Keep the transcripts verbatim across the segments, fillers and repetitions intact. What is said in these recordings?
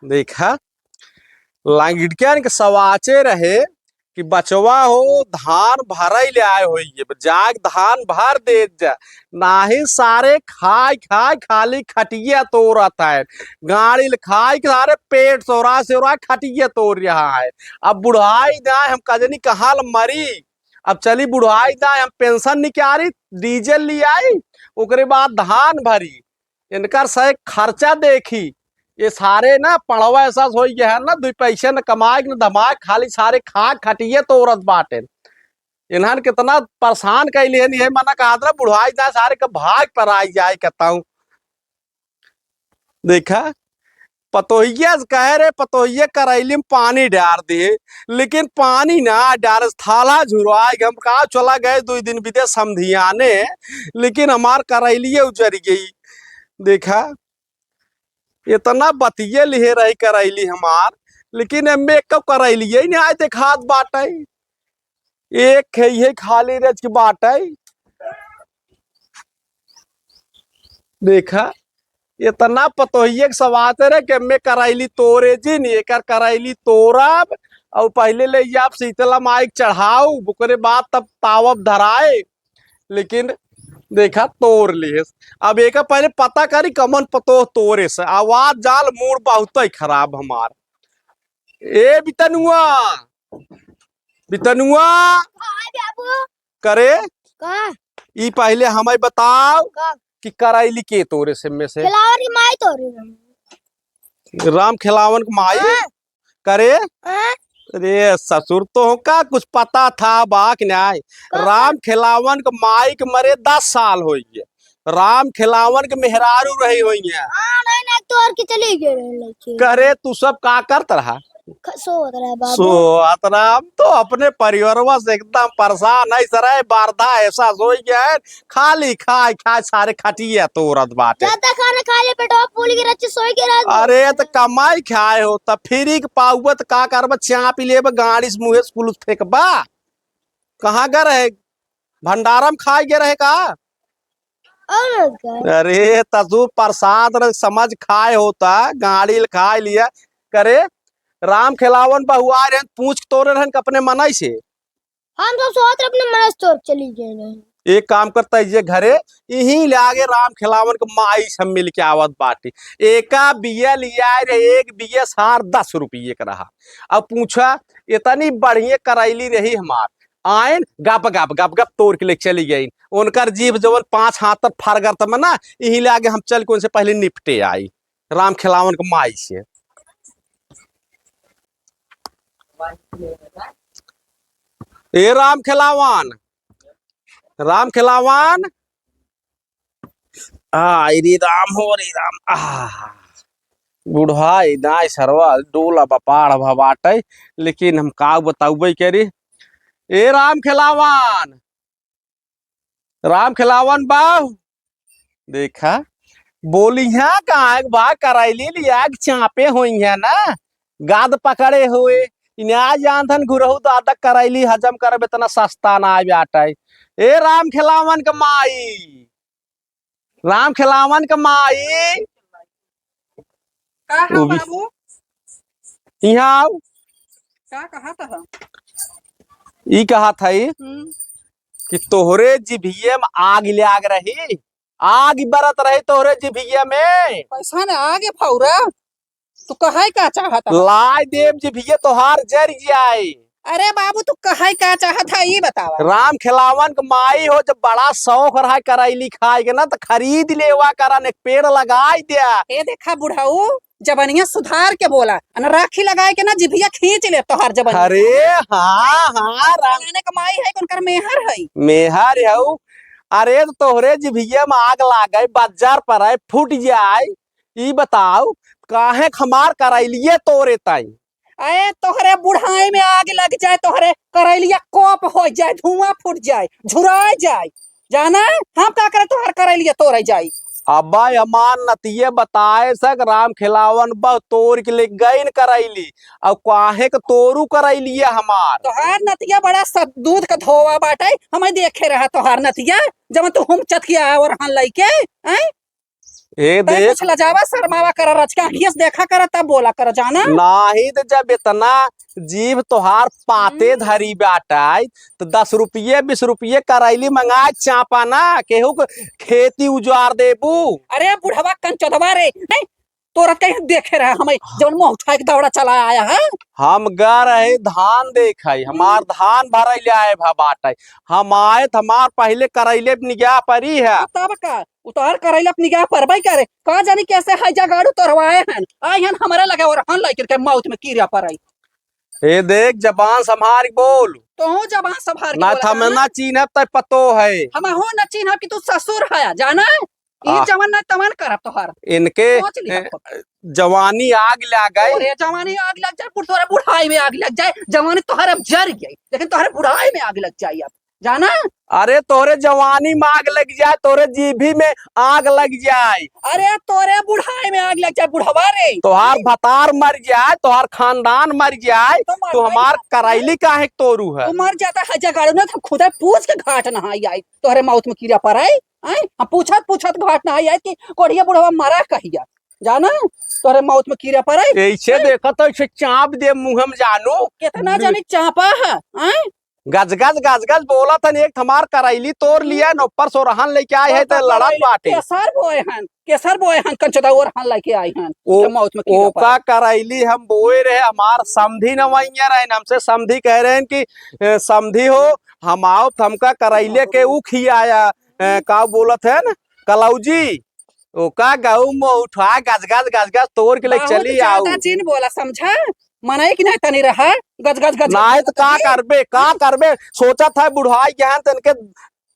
देखा, लंगिटियन के सवाचे रहे कि बचवा हो, धान भरइ ले आए होइए, जाग धान भर देत जा, नाहीं सारे खाइ खाइ खाली खटिया तोरत हैं, गाड़ी ल खाइ के सारे पेट सोरा सोरा खटिया तोर रहा है। अब बुढ़ाइ जाए, हम कजनी कहाँ ल मरी, अब चली बुढ़ाइ जाए, हम पेंशन निकारी, डीजल लिआई, ओकरे बाद धान भरी, इनकर सही खर्चा देखी। ये सारे ना पढ़वा ऐसा होई गए हैं ना, दुई पैसे न कमाए न धमाए, खाली सारे खा खटिए तोरत बाटे। इन्हन कितना परेशान कैली है, ये मना कहा था बुढ़ाई जाए सारे का भाग पर आई जाए कहता हूँ। देखा, पतोहिया से कहे रे, पतोहिया करैली में पानी डार दिए, लेकिन पानी ना डारे, थाला झुरवाए के हम का चला गए दुई दिन विदेश समधियाने, लेकिन हमार करैलिए उजर गई। देखा, इतना बतिये लिहे रही करैली हमार, लेकिन एमे एक करैलिए ही नहीं आए देखात बाटे। एक है ये खाली रच के बाटे। देखा, इतना पतोहिए के सवाते रहे कि एमे करैली तोरे जिन, एकर करैली तोरब, और पहले ले जाब शीतला माई के चढ़ाऊ, ओकरे बाद तब तावब धराए। लेकिन देखा, तोर लिहेस। अब एका पहले पता करी कमन पतोह तोरे से। आवाज जाल मूड बहुत ही खराब हमार। ए बितनुआ, बितनुआ। हाँ बाबू। करे, का? ई पहले हमें बताओ का? कि करैली के तोरे से में से? खिलावन की माई तोरे रहे। राम खिलावन के माई? हाँ। करे? हाँ। अरे ससुर, तो का कुछ पता था बा कि नाहीं? का? राम खिलावन के माई के मरे दस साल होइए। राम खिलावन के मेहरारू रही होइए। हाँ, नहीं, नहीं, तोर के चली गए रहे लड़के। करे, तू सब का करत रहा? ख-, सोवत रहे बाबू। सोवत रहा। हम तो अपने परिवारवा से एकदम परेशान है सर, बारदा ऐसा सोई गया है, खाली खाए खाए सारे खटिया तोरत बाटे। ज्यादा खाना खा ले, पेटवा फूल के रच्चे सोई के रह। अरे, त कमाई खाए हो, त फ्री के पाउबा त का करबा, चापी लेबा, गाड़ी से मुँहे से कुलुस फेंकबा। कहाँ गे रहे? भंडारा में खाए गे रहे का? और का? अरे, तसु प्रसाद र समझ खाए होता, गाड़ी ल खाए लिया। करे, राम खेलावन बहुआ रहन, पूछ तोरे रहन अपने मनई से। हम सब सोच रहे अपने मनई से तोर चली गए रहे। एक काम करता है, ये घरे यहीं ले आगे राम खेलावन के माई से हम मिल के आवत बाटी। एका बिया लिया रे, एक बिया सार दस रुपये के रहा। अब पूछा, इतनी बढ़िया करैली रही हमार, आइन गप गप गप गप तोड़ के ले चली गई। उनकर जीभ जवन पाँच हाथ तक फरगर तब ना, यहीं ले आगे हम चल के उनसे पहले निपटे आई राम खेलावन के माई से। ए राम खेलावन, राम खेलावन। आ, रे राम हो, रे राम। आ, बुढ़ाई दाई सरवा डोला बपाड़ भवाटे, लेकिन हम का बताउबे करी। ए राम खेलावन, राम खेलावन बाऊ, देखा, बोलिहा काहे के बा, करैली लिया के चापे होइहा ना, गाद पकड़े हुए। इन्हें आ जानथन घुरहु दादा, करैली हजम करब इतना सस्ता ना बाटे। ए राम खेलावन के माई, राम खेलावन के माई, का है वो भी बाबू? इहाँ आओ। का कहत ह? ई कहत हई हम्म। कि तोहरे जिभिये में आग लाग रही, आग बरत रही तोहरे जिभिये में। कैसन आग फौरा? तू कहै का चाहत ह? लाइ देब जिभिये तोहार जरि जाए। अरे बाबू, तू कहै का चाहत ह, ई बतावा। राम खेलावन के माई हो, जब बड़ा शौक रहा करैली खाए के ना, त खरीद लेवा करा, एक पेड़ लगाई द्या। ए देखा बुढ़ऊ, जबनिया सुधार के बोला, अन राखी लगाए के ना जिभिया खींच ले तोहार जबनिया। अरे हाँ, हाँ, राम फलाने के माई है, उनकर मेहर है। मेहर हऊ। अरे त तोहरे जिभिया में आग लागे, बज्जर परे, फूट जाए, ई बताओ, काहे क हमार करैलिये तोरे ताई? अरे तोहरे बुढ़ाई में आग लग जाए, तोहरे करैलिया कोप हो जाए, धुआं फूट जाए, झुराए जाए, जाना हम का करे तोहर करैलिया तोरे जाई। अब्बा हमार नतिये बताए सक राम खेलावन बहु तोर के ले गइन करैली, अउ काहे क तोरू करैलिये हमार। तोहार नतिया बड़ा स-, दूध क धोवा बाटे, हमें देखे रहा तोहार नतिया, जब तू हम चथिया और हन लइके, हैं? ए तै देख। कुछ लजावा शर्मावा करा, रच के आँखिया से देखा करा, तब बोला करा, जाना? नाही त जब इतना जीभ तोहार पाते हम्म। धरी बाटाई, त दस रुपये, बीस रुपये करैली मंगाए चापा ना, केहू के खेती उजाड़ देबू। अरे बुढ़वा कंचोदवा रे, नहीं, तोरा कहीं देखे रहा हमें, जवन मुँह उठाए के दौड़ा चला आया है। हम गा रहे धान देखाई, हमार हम्म। धान भरैले आए भा बाटाई, हम आए त हमार पहिले करैले पे निगाह परी है। हाँ, तब का? उ तोहर करैला पे निगाह परबे करे। का जानी कैसे है जगाड़ू तोरवाए हन। आई हन हमरे लगे ओरहन लइकिन के मौत में कीड़ा परई। ए देख, जबान संभार के बोल। तोहू जबान संभार के ना बोला थमे ना। ना चीन्हब तै पतो है। हमहू ना चीन्हब कि तू ससुर है, जाना? ई आह। जवन ना तवन करब तोहर। इनके, सोच लिहा ए, खुद। जवानी आग लग गई। तोरे जवानी आग लग जाए, बुढ़-, तोरे बुढ़ाई में आग लग जाए। जवानी तोहर अब जर गई, लेकिन तोहरे बुढ़ाई में आग लग जाए अब। जाना? अरे तोरे जवानी में आग लग जाए, तोरे जीभी में आग लग जाए। अरे तोरे बुढ़ाई में आग लग जाए, बुढ़वा रे। तोहार भतार मर जाए, तोहार खानदान मर जाए, तो मर तू हमार जाए। करैली काहे के तोरू है? तू मर जाता है जगाड़ू ना, तो हम खुदे पूछ के घाट नहाई आई, तोहरे मौत में कीड़ा पड़ाई। आय? हम पूछत पूछत घाट नहाई आई कि कोढ़िया बुढ़वा मरा कहिया, जाना? तोहरे मौत में कीड़ा पड़ाई। ऐसे आय? देखत ऐसे चाप दे मुँह में जानू। कितना दु- जानी चापा है, आय? गजगज, गजगज बोलत हन, एक हमार करैली तोर लिया, न ऊपर सोरहन लेके आए है, तो लड़त बाटे। केसर बोए हन, केसर बोए हन, कंचदा ओरहन लेके आए हन, ओ, तो मौत में कीड़ा ओका पड़ा। करैली हम बोए रहे, हमार समधी न वइया रहे, हमसे समधी कह रहे हैं कि, "ए, समधी हो, हम आओ, त हमका करैले के ऊ खियाया, ए, का बोलत है न, कलौजी।" ओका गऊ में उठा, गजगज, गजगज तोड़ के ले बहुत चली ज्यादा आऊ। चीन बोला, समझा? मनई कि नहीं तनी रहा, गज, गज, गज, गज, नाहीं गज, त का गज। करबे, का करबे? सोचत है बुढ़ाई के हैं, तनके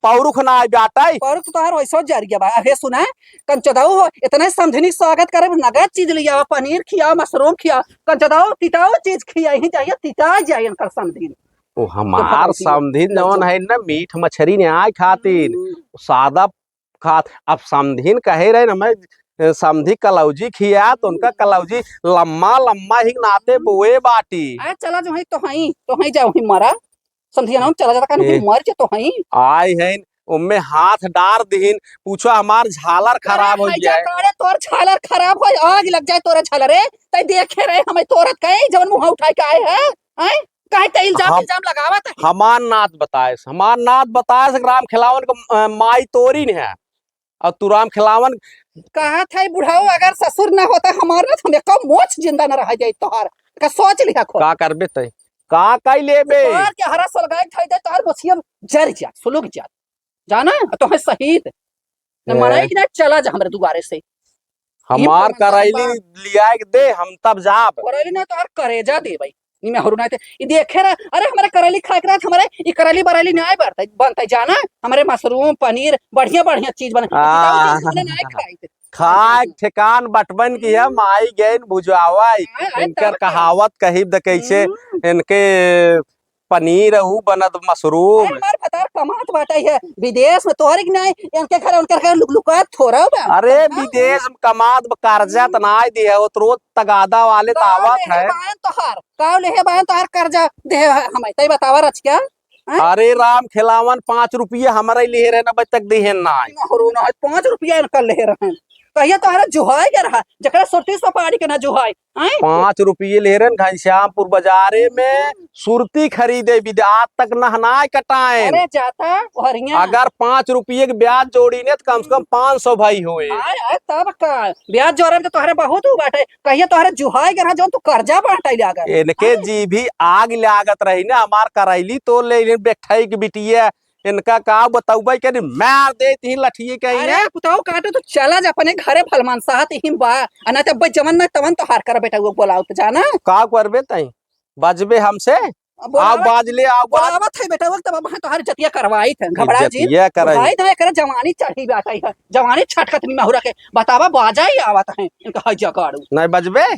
पौरुख ना आइ बाटै। पौरुख तो तोहार वैसो जर गया बा। अरे सुना, कंचोदाऊ हो, इतने समधिनी स्वागत करे, नगद चीज लिया, पनीर खिया, मशरूम खिया, कंचोदाऊ तिताऊ चीज खिया, ही जाइए, तिता जाए इनकर समधिन। ओ, तो हमार पड़ोसी समधिन जौन है ना, मीठ मछरी ने आए खातिर, हम्म। सादा खात। अब समधिन कहे रहे ना, मैं, ए, समधी कलौजी खिया, तो उनका कलौजी लम्मा लम्मा ही नाते बोए बाटी। आ, चला जो है तो हई, तो हई जाओ ही मरा। समधिया ना चला जाता, काहे ए, कि मर जे तो हई। आए हैं, उनमें हाथ डार दिहिन, पूछो हमार झालर खराब हो जाए। कारे तोर झालर खराब हो, आग लग जाए तोरे झालर रे। तै देखे रहे हमें तोरत कहीं, जवन मुँह उठाए के आए हैं, हैं? काहे ते इल्जाम, हम, इल्जाम लगावत है? हमार नात बताएस, हमार नात बताएस, राम खिलावन के, अ, माई तोरिन है। और तू राम खिलावन कहत है बुढ़ाऊ, अगर ससुर न होता हमार ना, तो हम एको मोच जिंदा न रह जाई तोहार। का सोच लिहा खुद। का करबे तै? का कई लेबे? तोहार के हरा सलगाई खाई दे, तोहार मोछिया जर जा, सुलुग जा। जाना? तो है शहीद। न ए। मराई कि ना, चला जा हमरे दुआरे से। हमार करैली लियाए के दे, हम तब जाब। करैली ना तोहार करेजा देबै। निमे हरू ना ते, ई देखे रह, अरे हमरे करैली खाए के रहत, हमरे ई करैली बरैली ना आए बनतै, बनतै जाना, हमरे मशरूम, पनीर, बढ़िया, बढ़िया चीज बने। आ, ई बताओ, हमने ना खाए थे। खाए ठेकान बटबन की है, हम्म। माई गैन भुजावाई। हाँ, हाँ, इनकर तब का। कहावत कहिब द कैसे, हम्म। इनके पनीर, ऊ बनत मशरूम। अरे, हमार भतार कमात बाटे है विदेश में, तोहरे के नाई, इनके घर, उनके घर लुक-, लुकात थोड़ा बा। अरे, समझा? विदेश में कमात बा, कर्जा त नाई दिहे, वो तो रोज तगादा वाले त काव आवत लेहे है। बायन तोहार, काव लेहे बायन तोहार कर्जा देहे है हमें, तई बतावा रच क्या? हैं? अरे, राम खिलावन पाँच रुपये हमारे लिहे रहे ना, बच तक दिहे नाई। ना हो रो ना, पाँच रुपया इनका लेहे रहे। कहिया तोहरा जुहाई के रहा, जकरा सुरती सुपारी के ना जुहाई। आँय? पाँच रुपये ले रहे न घनश्यामपुर बाजारे में, सुरती खरीदे बिद आज तक नहनाए कटाएन। अरे जाता, ओहरिया। अगर पाँच रुपये के ब्याज जोड़ी ने, तो कम से कम पाँच सौ भाई होए। आय, आय, तब का? ब्याज जोड़े में तो तोहरे बहुत हो बाटे। कहिए तोहरे जुहाई के रहा, जौन तू कर्जा बांटे लागा। इनके आय। जीभी आग लागत रही ना, हमार करैली तोड़ ले, इन्हें बेठाई के बिटिया। इनका का बतउबे के, मार देत ही लठिए के अरे, इन्हें। पुताऊ काटे तो चला जा अपने घरे, भलमान साहत ही बा। आ ना तो अब्बे जवन ना तवन तोहार कर बेटा, वो बोलाओ तो जाना। का करबे तई? बजबे हमसे? अब बोलावत, आओ बाज ले, आओ बाज। बोलावत है बेटा, वो तब हम तोहार जतिया करवाई थे, घबरा जी। जतिया कराई। भाई ना एकरा जवानी चढ़ी बाटई है, जवानी छटकत नहीं महुरा के। बतावा बाजा ही आवत है, इनका है जगाड़ू। नहीं बजबे?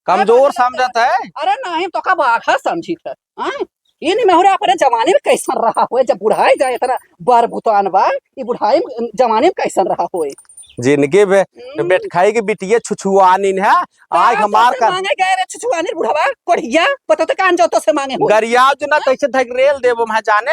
कमजोर अरे, समझत है। अरे नहीं, तो का बाघा समझी थे, हाँ? ये नहीं, मेहुरा अपने जमाने में कैसन रहा होए, जब बुढ़ाई जाए इतना बर भुतान बा, ये बुढ़ाई में, जमाने में कैसन रहा होए? जिनके बे-, हम्म। बेटखाई के बिटिया छुछुआनिन है, आज का हमार तोसे का मांगे गए रे छुछुआनिन बुढ़वा, कोढ़िया, पता तो कान जो तोसे मांगे हो। गरियाव जो ना, हाँ? कैसे धक रेल देबो मैं जाने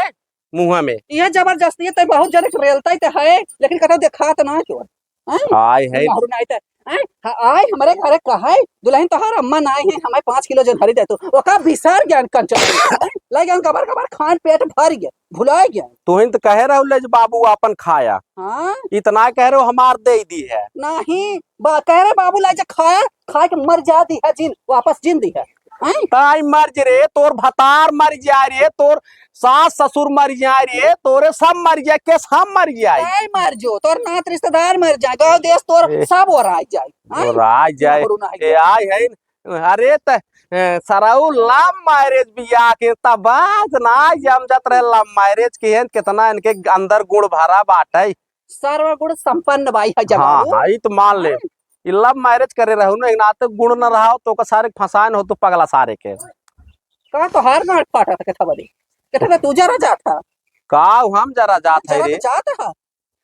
मुँह में। ये जबरदस्ती है, ते बहुत जने रेलता ही ते है, लेकिन कतो देखात ना क्यों। हैं? आय है। मेहरारू नाई त, हैं? ह-, आय हमरे घरे कहै, दुलहिन तोहार अम्मा नाई है, हमें पाँच किलो जोन्हरी दे तू। ओका बिसर गयन कंचन। हैं? लइ गयन कबर कबर खान पेट भर गयन, भुलाय गयन। तुहिन त कहे रहू ले जे बाबू आपन खाया। हाँ? इतना कहे रहू हमार देइ दिहे। नहीं, बा-, कहे रहे बाबू ला जे खाया, खाय के मर जा दिहे जिन, वापस जिन दिहे। हैं? ताई मर जे रे, तोर भतार मर जाए रे, तोर सास ससुर मर जाए रे, तोरे सब मर जाए, केस हम मर जाए। ताई मर जो, तोर नात रिश्तेदार मर जाए, गाँव देश तोर ए, सब ओराय जाए। हैं? ओराय जाए। मेहरारू नाई ए, आय है न। अरे त, ए, सरऊ love marriage बियाह के तबाज ना जम जात रहे love marriage के, हैं, कितना इनके अंदर गुण भरा बाटे। सर्वगुण संपन्न बाई है हाँ, जगाड़ू। हाँ, ई तो मान ले। हाँ। ई love marriage करे रहू ना, एक नाते गुण न रहा हो, तो ओकर सारे फंसाए न हो, तो पगला सारे के। का तोहार गांठ फाटा था, केथा बदे? केथा बदे तू जरा जात था? का हम जरा जात है जरा रे? तो जात है।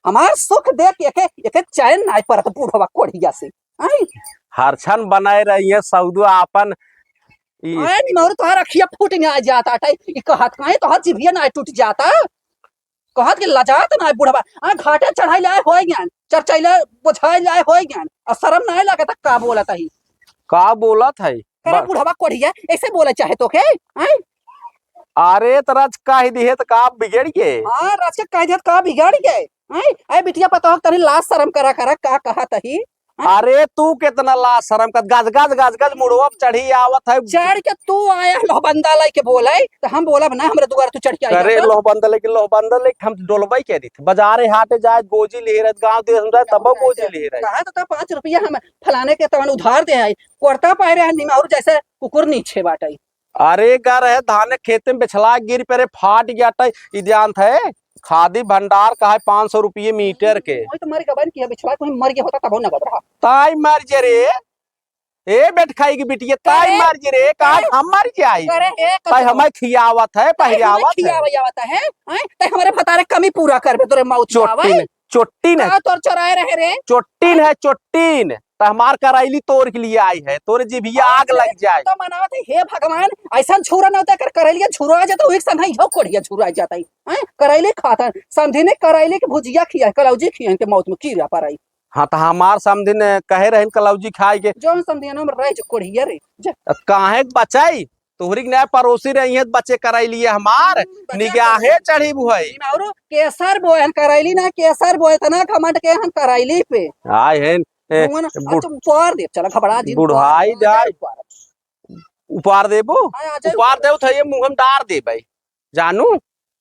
हमार सुख देख के एके, एके चैन नाय परत बुढ़वा कोढ़िया से। आई? हर क्षण बनाए रही है सौदो आपन। ई आए निमौर तोहार अखिया फूट ना जाता, टाई। ई कहत काहे तोहार जिभिया ना टूट जाता? कहत के लजात ना बुढ़वा, आ घाटे चढ़ाई लाए होए ज्ञान, चरचैले बोझाई लाए होए ज्ञान, आ शरम ना लागत का बोलत ही? का बोलत है? करे बा- बुढ़वा कोढ़िया, ऐसे बोले चाहे तो के? हैं? अरे त राज कह दिहे त का बिगड़ गए? हाँ, राज के कह दिहे त का बिगड़ गए? हैं? ऐ बिटिया पतोह तनी लाज शरम करा करा, का कहत ही? हाँ? अरे तू कितना लाज शरम कर, गज गज गज गज मुड़वा पे चढ़ी आवत है। चढ़ के तू आया लोहबंदा लइके बोले, तो हम बोलब ना, हमरे दुआर तू चढ़ के आई अरे तो। लोहबंदा लेके, लोहबंदा लेके हम डोलबई के रही थे। बाजारे हाटे जाए, गोजी लिहे रहे, गाँव देश में जाए, तबो गोजी लिहे रहे। कहा तो था, "पाँच रुपया हम फलाने के तवन उधार दे आई, कुर्ता पाए रहे निमौर जैसे कुकुर नीचे बाटे।" अरे गा रहे धाने खेते में बिछला गिर परे, फाट गया टाई, ई जानत है? खादी भंडार का है पाँच सौ रुपये मीटर के। वही तुम्हारी गबन की है, बिछला कोई मर गया होता तब नगद रहा। ताई मर जे रे, ए बेटखाई की बिटिया, ताई करे, मर जे रे, का करे, हम मर जाई? करे, ए, ताई कचरो। हमें खियावत है, ताई हमें पहिरावत है। खियावा आवत है, हैं? ताई हमारे भतारे कमी पूरा करबे, तोरे मौत चोट्टी आवे। ने, चोट्टी ने। का तोर चोराए रहे रे? चोट्टी ने, चोट्टी ने। त हमार करैली तोर के लिए आई है, तोरे जिभिया आग लग जाए। तो मनावत है, हे भगवान, ऐसा छुरा न होता कर करैलिया छुरा आ जाता, एक संग इहो कोढ़िया छुरा आ जाता है। हैं? करैली खाता, समधी ने करैली के भुजिया खिया, कलौजी खिया, इनके मौत में कीड़ा पड़ाई। हाँ, त हमार समधी ने कहे रहिन कलौजी खाए के। जो समधी ने हम रह जो कोढ़िया रे, जा। अब काहे के बचाई? तोहरी के नया पड़ोसी रही है, बचे करैलिया हमार, हम्म, बचा निगाहे करैली। चढ़ी बुहई। और केसर बोए हन करैली ना, केसर बोए तना घमंड के हन करैली पे। आए हैं, ए, मुँह ना, बुढ़-, अच्छा, उपार दे, चला घबरा जी, बुढ़ाई उपार, जाए। उपार। उपार देबो? हाँ, आ जाए उपार उपार। देबो तो ये मुँह में डार देबै। जानू,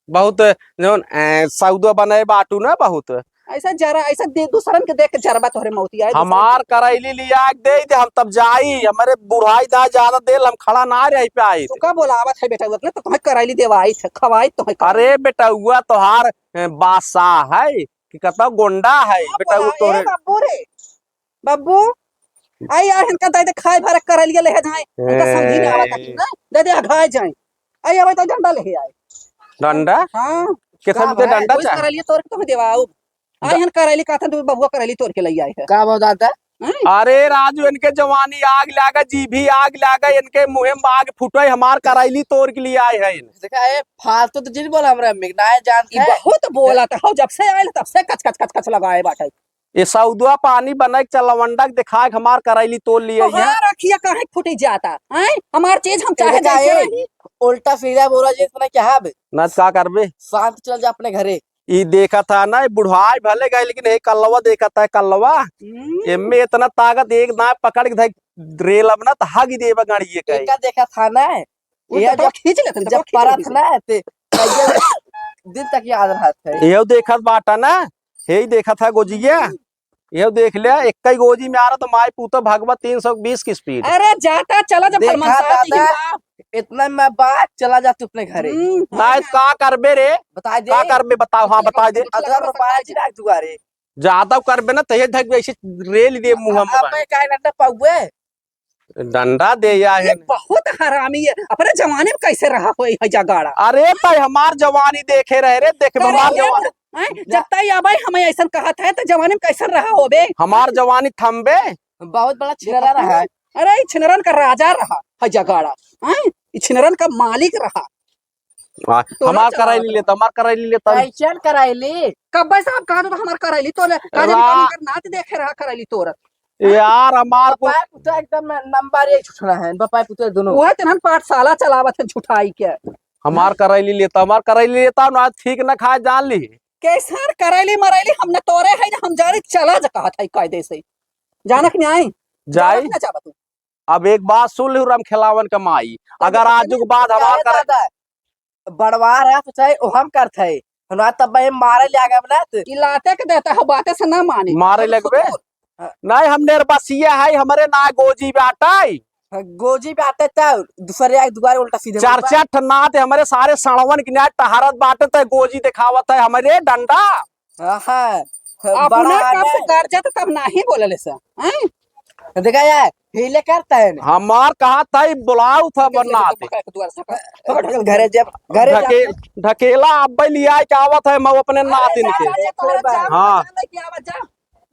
बहुत जौन, ए, सौदा बनाए बाटू ना बहुत। ऐसा जरा, ऐसा दे, दूसरन के देख के जरबा तोहरे मौती आए, दूसरन हमार के। करैली लिया के दे दे, हम तब जाई। हमारे बुढ़ाई दा ज्यादा देर हम खड़ा ना रह पाई। तू का बोलावत है बेटा, उतना तो तुम्हें करैली देवाई थे, खवाई तुम्हें करैली। अरे बेटउआ तोहार, ए, बादशाह है कि कतौ गोंडा है? हाँ, बेटउआ बोला, ए तोहरे बाबू रे, बब्बू, आई यार, इनका दे दे खाए भर करैलिया ले जाए, इनका समझी ना आवता कि ना, दे दे, अघाए जाए। आई, अब तो डंडा ले आए। डंडा? हाँ। कितना का दे भाई? डंडा वही चाहे? करैलिया तोड़ के तुम्हें देवाऊ। आई, ड- हन करैली कहत हन, तू बबुआ करैली तोड़ के ले आए है। का भाव दादा? हैं? अरे राजू, इनके जवानी आग लागा, जीभी आग लागा, इनके मुँहे में आग फुटे, हमार करैली तोड़ के लिए आए हैं। देखा, ए, फालतू तो जिन बोला हमरा, मिगनाए जानत ई है। बहुत बोलत हो, जब से आयल तब से कच कच कच कच लगाए बाटे। ये सौदुआ पानी बनाए के चलवंडा के दिखाए के हमार करैली तोड़ लिए तोहार अखिया काहे फूटी जाता, हैं? हमार चीज हम चाहे देखा जैसे है, रही। उल्टा सीधा बोला जी, इतना क्या है बे? ना तो का करबे? शांत चल जा अपने घरे। ई देखत है ना, ई बुढ़ाई भले गए, लेकिन ये कल्लवा देखत है, कल्लवा। हम्म। एमे इतना ताकत, एक दाँत पकड़ के धर रेल अब ना, तो हग देबा गाड़िए का। एका देखत है ना, वो ये तो जब, खींच लेते, तो जब खींच परत लेते। ना, ते, दिन तक याद रहत है। ये देखत बाटा ना, हे ही देखत है गोजिया। हम्म। ये देख ले, एक ही गोजी में आ रहा तो माई पूतो भगवा तीन सौ बीस की speed। अरे जाता चला जा देखा फरमान साहब, दादा, इतना में बात चला जा तू अपने घरे। हम्म, नहीं हाँ। तो का करबे रे? बता दे। का करबे बताओ, हाँ बता दे। अगर रुपया जी रख दुआरे। ज्यादा करबे ना तो ये धक ऐसे रेल दे मुँह में। अब मैं काहे डंडा पाऊए? डंडा दे या ये है। बहुत हरामी है। अपने जमाने में कैसे रहा होई है जगाड़ा? अरे ताई हमार जवानी देखे रहे रे, देखे करे हमार ये जवानी। हैं? जब ताई आबाई हमें ऐसन कहत है तो जवानी में कैसन रहा होबे? हमार जवानी थम्बे। बहुत बड़ा छिनरा रहा है। अरे ई छिनरन का राजा रहा है जगाड़ा। हैं? ई छिनरन का मालिक रहा। आ, तोरा हमार चलावत करैली रहा। लेता, हमार करैली लेता। कैसन करैली? कब्बे साहब कहा तो हमार करैली तोरे, का जाने रा- कौन कर नाच देखे रहा करैली तोर। यार, हमार कुल बाप तो एकदम नंबर एक झुठला है, बाप तो दोनों। वो तेनहन पाठशाला चलावत है झुठाई के। हमार करैली लेता, हमार करैली लेता ना, ठीक ना खाए जान ली। कैसन करैली मरैली, हमने तोरे है ना, हम जाने चला जा कहत है कायदे से। जानक नहीं आई? जाई? जानक ना चाहत तू। अब एक बात सुन लिहु राम खेलावन का माई, अगर आजू के बाद हमार काहे कर दादा? बड़वार है तो चाहे ओ हम करत है। हमरा तब भाई मारे ले आगे बना तू। ई लाते के देता हो, बातें से ना माने। मारे तो लगबे? सुकुर। हाँ। नहीं, हम निर्बसिया है, हमरे ना गोजी बाटे। हाँ, गोजी बाटे तो दूसरे आए दुआरे उल्टा सीधे चार बोलबा। चार ठन नाते हमरे सारे सड़वन के न्याय टहरत बाटे तो गोजी दिखावत है हमरे डंडा। हाँ, हाँ, अपना बड़ा कब से आगे। गरजत तब नाही बोलले से, हैं? देखा यार, हिले करता है ना। हमार कहा था, ई बुलाऊ था पकड़, पकड़, बनाते। पकड़, पकड़, पकड़, पकड़, घरे जब, घरे ढके-, जाते। ढकेला अब्बे लिया के आवत है, मैं अपने अरे नातिन जा, के। जा, जा, तोहरा जा, हाँ। जा, लेके आवा, जा।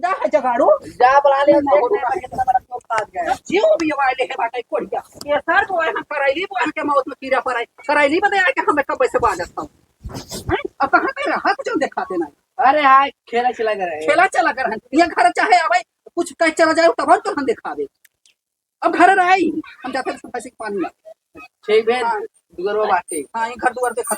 जा, है जगाड़ू। जा, बुला ले, ना, देख, हो, ना, कितना बड़ा कोप आ गया है। जीव भी वाले है बाटे, कोढ़िया। ये सर को है, हम करैली, वो इनके मौत में कीड़ा पड़ा है। करैली बदे आके हमें कब से बाजत था। हैं? अब कहाँ पे रहा, कुछ देखाते ना। अरे, हाँ, खेला चला कर है। खेला चला कर है। ये घर चाहे आवे, कुछ कह चला जाए, तब हम तो हम दिखावे। अब घर आई, हम जाते हैं पैसे के पानी ला। ठीक है, हाँ। दुगरवा बाटे। हाँ, ये घर दुआर देखा।